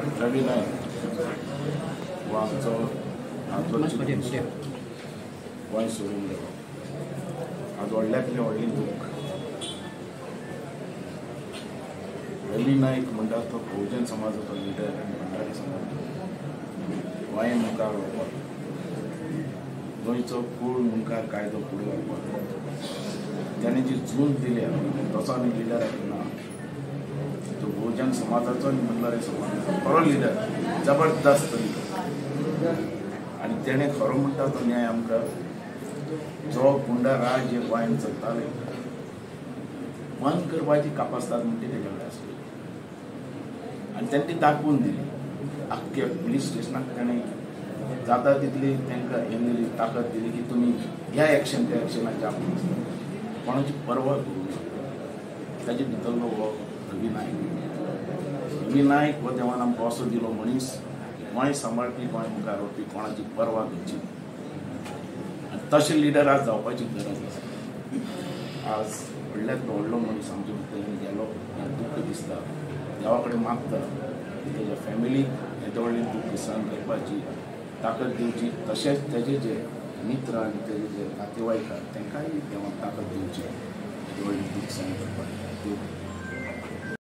रवी नायक हो आमचो आदलो गोंय सोडून गेलो. आज व्हडल्यांतलें व्हडलें दूख. रवी नायक म्हणटा तो बहुजन समाजाचो लिडर आनी भंडारी समाजाचो गोंय मुखार व्हरपाक, गोंयचो कूळ मुखार कायदो फुडें व्हरपाक ताणें जी झूज दिल्या तसो आनी लिडर ना. तो बहुजन समाजाचो आनी भंडारी समाजाचो खरो लिडर, जबरदस्त लिडर. आनी तेणें खरो म्हणटा तो न्याय आमकां जो गुंडा राज जे गोंयांत चलताले बंद करपाची कापास्ताद म्हणटी तेजे कडेन आसली आनी तेणें ती दाखोवन दिली. आख्ख्या पुलीस स्टेशनाक ताणें जाता तितली तांकां हें दिली, ताकद दिली की तुमी ह्या एक्शन त्या एक्शनाचे आपूण कोणाची पर्वा करूं ना. ताजे भितरलो हो रवी नायक. रवी नायक हो देवान आमकां असो दिलो मनीस, गोंय सांबाळपी, गोंय मुखार व्हरपी, कोणाची पर्वा करची. आनी तशे लिडर आज जावपाची गरज आसा. आज व्हडल्यांतलो व्हडलो मनीस आमच्या भितर गेलो हें दुख्ख दिसता. देवा कडेन मागता तेज्या फॅमिलीक हें व्हडलें दुख्ख सहन करपाची ताकद दिवची, तशेंच तेजे जे मित्र आनी तेजे जे नातेवाईक आहा तांकांय देवान ताकद दिवची हें व्हडलें दुख्ख सहन करपाची.